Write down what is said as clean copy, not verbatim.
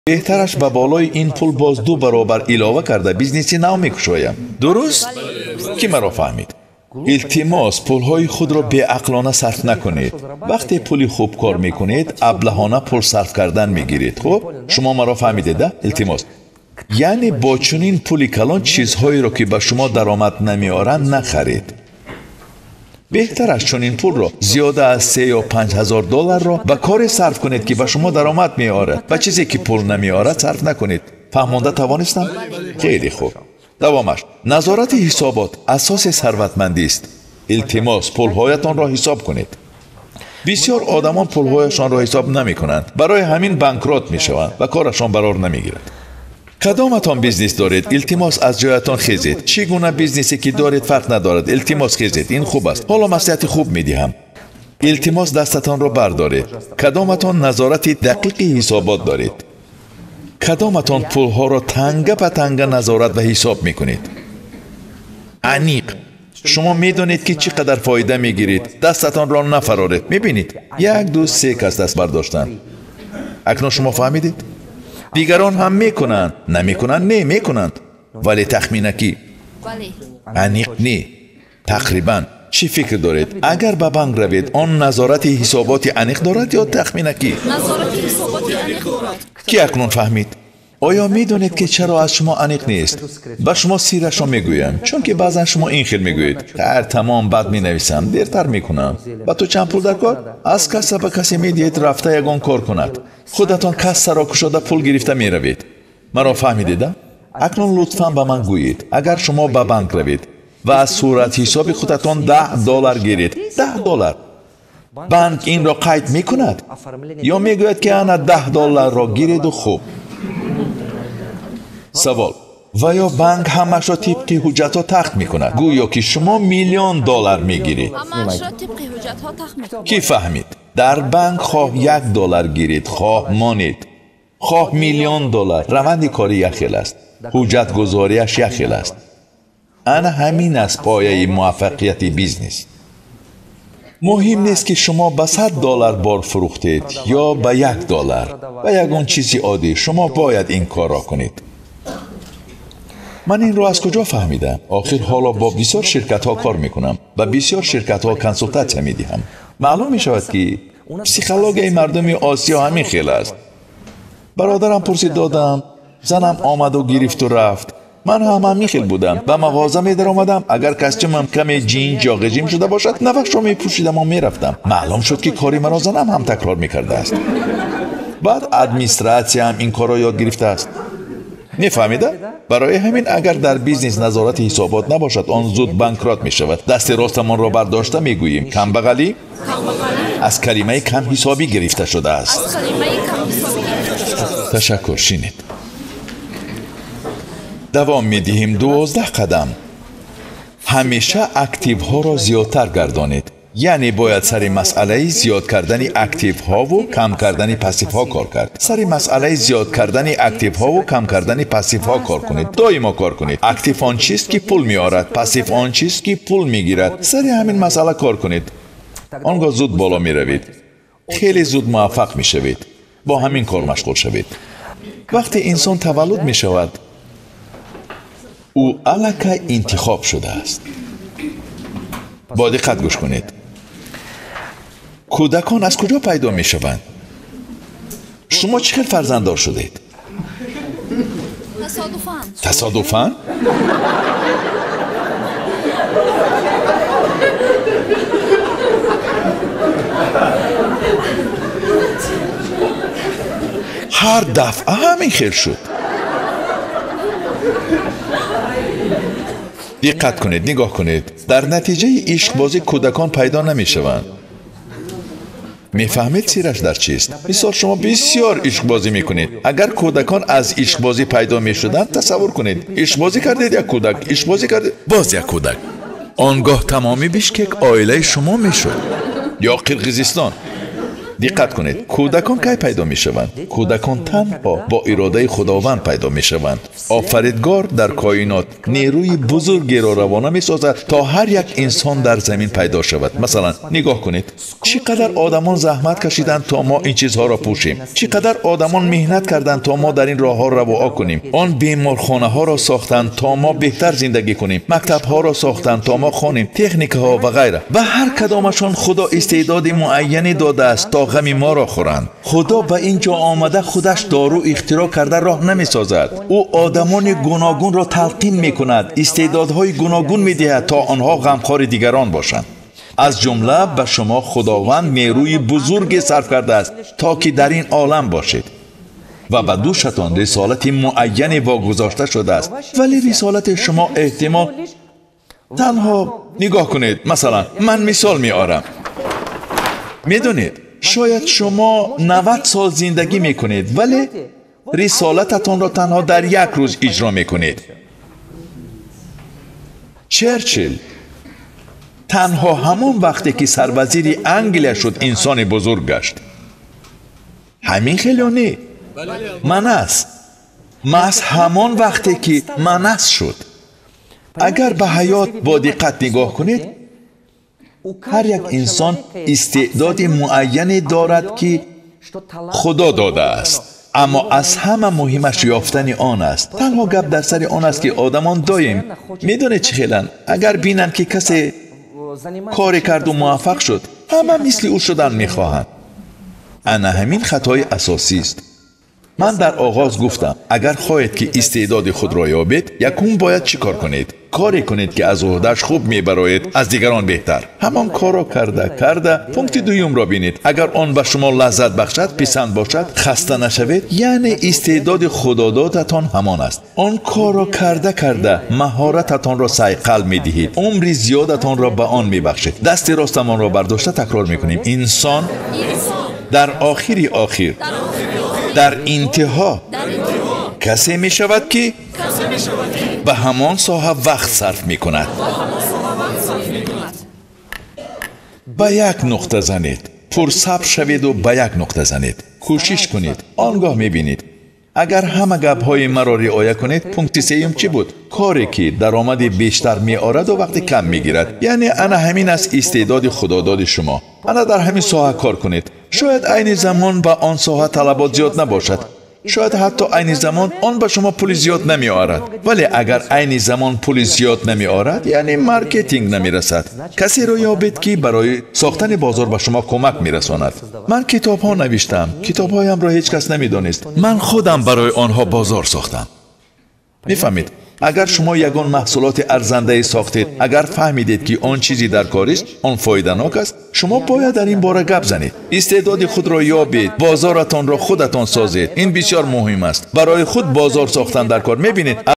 Беҳтараш ба болои ин пул боз 2 баробар илова карда бизнеси нав мекушоям. Дуруст? Ки маро фаҳмид? Илтимос, пулҳои худро беақлона сарф накунед. Вақте пули хуб кор мекунед, аблаҳона пул сарф кардан мегиред. Хуб, шумо маро фаҳмидед, да? Илтимос. Яъне бо чунин пули калон чизҳоеро, ки ба шумо даромад намеоранд, нахаред. Беҳтар аст чунин пулро зиёда аз 3 ё 5 ҳазор долларро ба коре сарф кунед, ки ба шумо даромад меорад. Ба чизе ки пул намеорад сарф накунед. Фаҳмонда тавонистам? Хеле хуб. Давомаш. Назорати ҳисобот асоси сарватмандист. Илтимос, пулҳоятонро ҳисоб кунед. Бисёр одамон пулҳояшонро ҳисоб намекунанд. Барои ҳамин банкрот мешаванд ва корашон барор намегирад. Кадоматон бизнес доред? Илтимос, аз ҷоятон хезед. Чӣ гуна бизнесе ки доред фарқ надорад. Илтимос, хезед. Ин хуб аст. Ҳоло маслиҳати хуб медиҳам. Илтимос, дастатонро бардоред. Кадоматон назорати дақиқи ҳисобот доред? Кадоматон пулҳоро танга ба танга назорат ва ҳисоб мекунед? Аниқ. Шумо медонед, ки чӣ қадар фоида мегиред. Дастатонро нафароред. Мебинед? 1, 2, 3 кас даст бардоштанд. Акнун шумо фаҳмидед? Дигарон ҳам мекунанд. Намекунанд? Не, мекунанд. Вале тахминакӣ. Аниқ не. Тақрибан. Чӣ фикр доред? Агар ба банк равед, он назорати ҳисоботи аниқ дорад ё тахминакӣ? Назорати ҳисоботи аниқ дорад. Ки акнун фаҳмид? Оё медонед, ки чаро аз шумо аниқ нест? Ба шумо сирашро мегӯям, чунки баъзан шумо ин хел мегӯед: хайр, тамом, бад менависам, дертар мекунам. Ба ту чанд пул дар кор? Аз касса ба касе медиҳед, рафта ягон кор кунад. Худатон кассаро кушода пул гирифта меравед. Маро фаҳмидед? Акнун лутфан ба ман гӯед, агар шумо ба банк равед ва аз суратҳисоби худатон $10 гиред, $10, банк инро қайд мекунад ё мегӯяд, ки ана $10 гиреду хуб? Савол. Ва ё банк ҳамашро тибқи ҳуҷҷатҳо тахт мекунад, гӯё ки шумо $1 миллион мегиред. Ҳамаашро тибқи ҳуҷҷатҳо тахт мекунад. Кӣ фаҳмид? Дар банк хоҳ $1 гиред, хоҳ монед, хоҳ $1 миллион, раванди корӣ як хел аст, ҳуҷҷатгузориаш як хел аст. Ана ҳамин аст пояи муваффақияти бизнес. Муҳим нест, ки шумо ба $100 бор фурӯхтед ё ба $1, ба ягон чизи оддӣ. Шумо бояд ин корро кунед. Ман инро аз куҷо фаҳмидам? Охир ҳоло бо бисёр ширкатҳо кор мекунам, ба бисёр ширкатҳо консултатсия медиҳам. Маълум мешавад, ки психологияи мардуми Осиё ҳамин хел аст. Бародарам пурсид додам, занам омаду гирифту рафт. Ман ҳам ҳамин хел будам. Ба мағоза медаромадам, агар костюмам каме ҷинҷ ё ғижим шуда бошад, навашро мепӯшидам ва мерафтам. Маълум шуд, ки кори маро занам ҳам такрор мекардааст. Баъд администратсияам ин корро ёд гирифтааст. Мефаҳмида? Барои ҳамин агар дар бизнес назорати ҳисобот набошад, он зуд банкрот мешавад. Дасти ростамонро бардошта мегӯем: камбағалӣ аз калимаи камҳисобӣ гирифта шудааст. Ташаккур, шинед. Давом медиҳем. 12 қадам. Ҳамеша активҳоро зиёдтар гардонед. Яъне бояд сари масъалаи зиёд кардани активҳову кам кардани пассивҳо кор кард. Сари масъалаи зиёд кардани активҳову кам кардани пассивҳо кор кунед. Доимо кор кунед. Актив он чист, ки пул меорад, пассив он чист, ки пул мегирад. Сари ҳамин масъала кор кунед. Он гоҳ зуд боло меравед. Хеле зуд муваффақ мешавед. Бо ҳамин кор машғул шавед. Вақте инсон таваллуд мешавад, ӯ аллакай интихоб шудааст. Бо диққат гӯш кунед. Кӯдакон аз куҷо пайдо мешаванд? Шумо чӣ хел фарзанддор шудед? Тасодуфан. Тасодуфан? Ҳар дафъа ҳамин хел шуд. Диққат кунед, нигоҳ кунед. Дар натиҷаи ишқбозӣ кӯдакон пайдо намешаванд. Мефаҳмед сираш дар чист? Мисол, шумо бисёр ишқбозӣ мекунед. Агар кӯдакон аз ишқбозӣ пайдо мешуданд, тасаввур кунед, ишқбозӣ кардед як кӯдак, ишқбозӣ кардед боз як кӯдак. Он гоҳ тамоми Бишкек оилаи шумо мешуд. Ё Қирғизистон. Диққат кунед, кӯдакон кай пайдо мешаванд? Кӯдакон танҳо бо иродаи Худованд пайдо мешаванд. Офаридгор дар коинот нерӯи бузургеро равона месозад, то ҳар як инсон дар замин пайдо шавад. Масалан, нигоҳ кунед, чӣ қадар одамон заҳмат кашиданд, то мо ин чизҳоро пӯшем. Чӣ қадар одамон меҳнат карданд, то мо дар ин роҳҳо равоа кунем. Он беморхонаҳоро сохтанд, то мо беҳтар зиндагӣ кунем. Мактабҳоро сохтанд, то мо хонем, техникаҳо ва ғайра. Ба ҳар кадомашон Худо истеъдоди муайяне додааст, то ғами моро хӯранд. Худо ба ин ҷо омада худаш дору ихтироъ карда роҳ намесозад. Ӯ одамони гуногунро талқин мекунад, истеъдодҳои гуногун медиҳад, то онҳо ғамхори дигарон бошанд. Аз ҷумла ба шумо Худованд нерӯи бузурге сарф кардааст, то ки дар ин олам бошед ва ба дӯшатон рисолати муайяне вогузошта шудааст. Вале рисолати шумо эҳтимол танҳо нигоҳ кунед. Масалан, ман мисол меорам. Медонед, шояд шумо 90 сол зиндагӣ мекунед, вале рисолататонро танҳо дар як рӯз иҷро мекунед. Черчилл танҳо ҳамон вақте ки сарвазири Англия шуд, инсони бузург гашт. Ҳамин хел ё не? Манас маҳз ҳамон вақте ки манас шуд. Агар ба ҳаёт бо диққат нигоҳ кунед, ҳар як инсон истеъдоди муайяне дорад, ки Худо додааст. Аммо аз ҳама муҳимаш ёфтани он аст. Танҳо гап дар сари он аст, ки одамон доим медонед чӣ хеланд. Агар бинанд, ки касе коре карду муваффақ шуд, ҳама мисли ӯ шудан мехоҳанд. Ана ҳамин хатои асосист. Ман дар оғоз гуфтам, агар хоҳед, ки истеъдоди худро ёбед, якум бояд чӣ кор кунед? Коре кунед, ки аз уҳдаш хуб мебароед, аз дигарон беҳтар. Ҳамон корро карда карда пункти дуюмро бинед. Агар он ба шумо лаззат бахшад, писанд бошад, хаста нашавед, яъне истеъдоди худододатон ҳамон аст. Он корро карда карда маҳорататонро сайқал медиҳед, умри зиёдатонро ба он мебахшед. Дасти ростамонро бардошта такрор мекунем: инсон дар охири охир, дар интиҳо касе мешавад, ки ба ҳамон соҳа вақт сарф мекунад. Ба як нуқта занед, пурсабр шаведу ба як нуқта занед. Кӯшиш кунед, он гоҳ мебинед. Агар ҳама гапҳои маро риоя кунед, пункти сеюм чӣ буд? Коре ки даромади бештар меораду вақти кам мегирад. Яъне ана ҳамин аст истеъдоди худододи шумо. Ана дар ҳамин соҳа кор кунед. Шояд айни замон ба он соҳа талабот зиёд набошад. Шояд ҳатто айни замон он ба шумо пули зиёд намеорад. Вале агар айни замон пули зиёд намеорад, яъне маркетинг намерасад. Касеро ёбед, ки барои сохтани бозор ба шумо кӯмак мерасонад. Ман китобҳо навиштам. Китобҳоямро ҳеҷ кас намедонист. Ман худам барои онҳо бозор сохтам. Мефаҳмед, агар шумо ягон маҳсулоти арзандае сохтед, агар фаҳмидед, ки он чизе дар корист, он фоиданок аст, шумо бояд дар ин бора гап занед. Истеъдоди худро ёбед, бозоратонро худатон созед. Ин бисёр муҳим аст. Барои худ бозор сохтан дар кор. Мебинед,